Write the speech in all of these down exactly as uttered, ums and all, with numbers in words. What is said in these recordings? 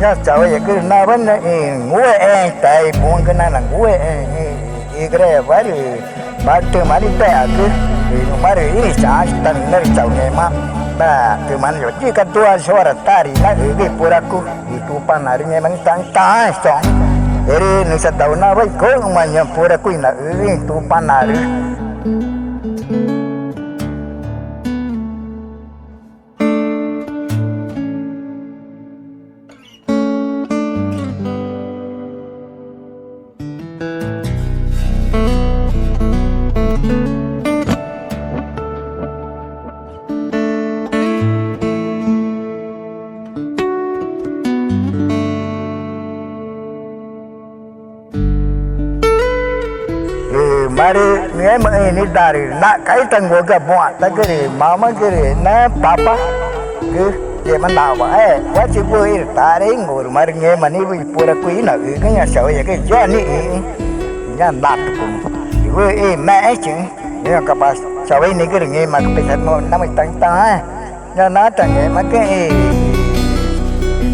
Ñaa chaueyagü rü nawa nüxü̃ ngúexẽẽ i taxĩ i buxü̃gü na nangúexẽẽ i igrejawa rü marü tüxü̃ marü idexagü rü ñu̱xma rü ĩrüchaxãchi tá nüxü̃ nüxü̃ chau ngẽma. Tüxü̃ marü yigü ga duas horas tarde naxügüxü̃ i puracu i Tupanaarü ngẽma nixĩ tá nixĩ taãẽ i choxü̃. Erü nüxü̃ chadau nawa i guxü̃ma i ñaã puracu i naxügüxü̃ i Tupanaarü. Rü marü ngẽmaxü̃ i nida rü naxca̱x ítangugü i buãxtagü rü mamagü rü na papagü, ngẽma naxwa̱xe wa chi wüxi rü taxreingü rü marü ngẽma nixĩ i puracu i naxügüxü̃ i chaueyagü i yua nixĩ i ñaa natücumü i wüxi i mexẽchixü̃. Ngẽmaca̱x pa chaueneẽgü rü ngẽmaãcü pexagü namaã i taxü̃ i taãẽ. Ñaa na tá ngẽxmagüxü̃ i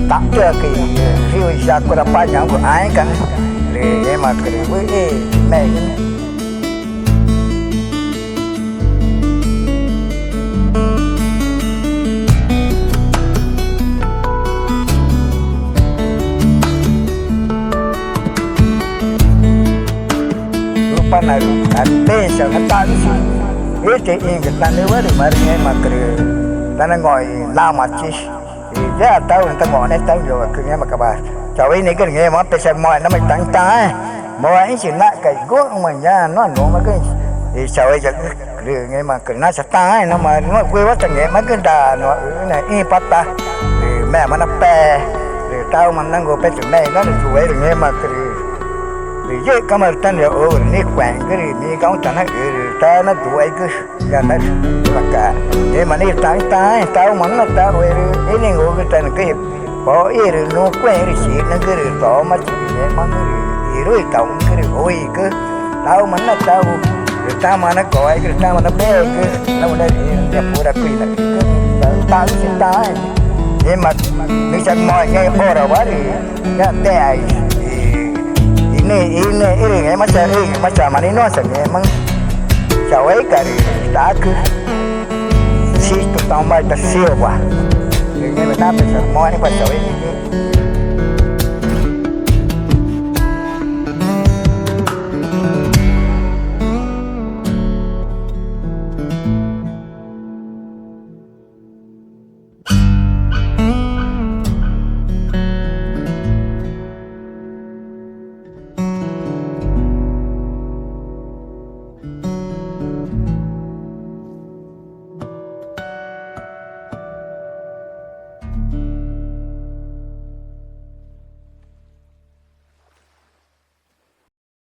taxtüacü i río Jacurapá ñaxü̃gu ãégaxü̃ rü ngẽmaãcü rü wüxi i mexü̃. Tupanaarü, a benção na taxü̃chi. Ítüxü̃ ĩgü tanüwa rü marü ngẽmaãcü rü tanangõxü̃ i namachi. Rü ya taxuxü̃ tango̱xna i taxü̃ i ngẽmaca̱x pa chaueneẽgü rü ngẽma pexagü moxẽ namaã i taxü̃ i taãẽ. Moxẽxü̃chi naxca̱x i guxü̃ma i ñaã nuã nuxmagüxü̃ i chaueyagü rü ngẽmaãcü rü nacha taãẽ namaã rü nuã wüxiwa tá ngẽxmagüxü̃ daa nuã üxü̃ na ĩpata rü meãma nape rü taxuxü̃ma nangu pexü̃ mexü̃ na nayuexü̃ rü ngẽmaãcü rü rü yixcama rü tá nayuxüxü̃ rü nicue̱xegü rü migaxü̃ tá naxü rü tá naduaigü. Ñaa na rü naca ngẽma nixĩ i taxü̃ i taãẽ taxuxü̃ma na taxuexü̃ rü íningugü tanügü i poxi rü nucuẽxü̃ rü chixnagü rü tomachi i ngẽxmagü rü irüitaxũgü rü ixigü taxuxü̃ma na taxu rü tama nacoaigü rü tama nabexegü. Namaã rü i puracu i naxügüxü̃ i taxü̃chi i taãẽ. Ngẽma nüxü̃ chaueneẽgü i orawa rü ñaa texé i nüxü̃ i nüxü̃ írü ngẽma chaxüxü̃ ngẽma chama nixĩ nuã changẽxmaxü̃. Chauéga rü ṯacü Sisto Taũbaĩ da Silva. Rü ngẽma nape chamoxẽ pa chaueneẽgü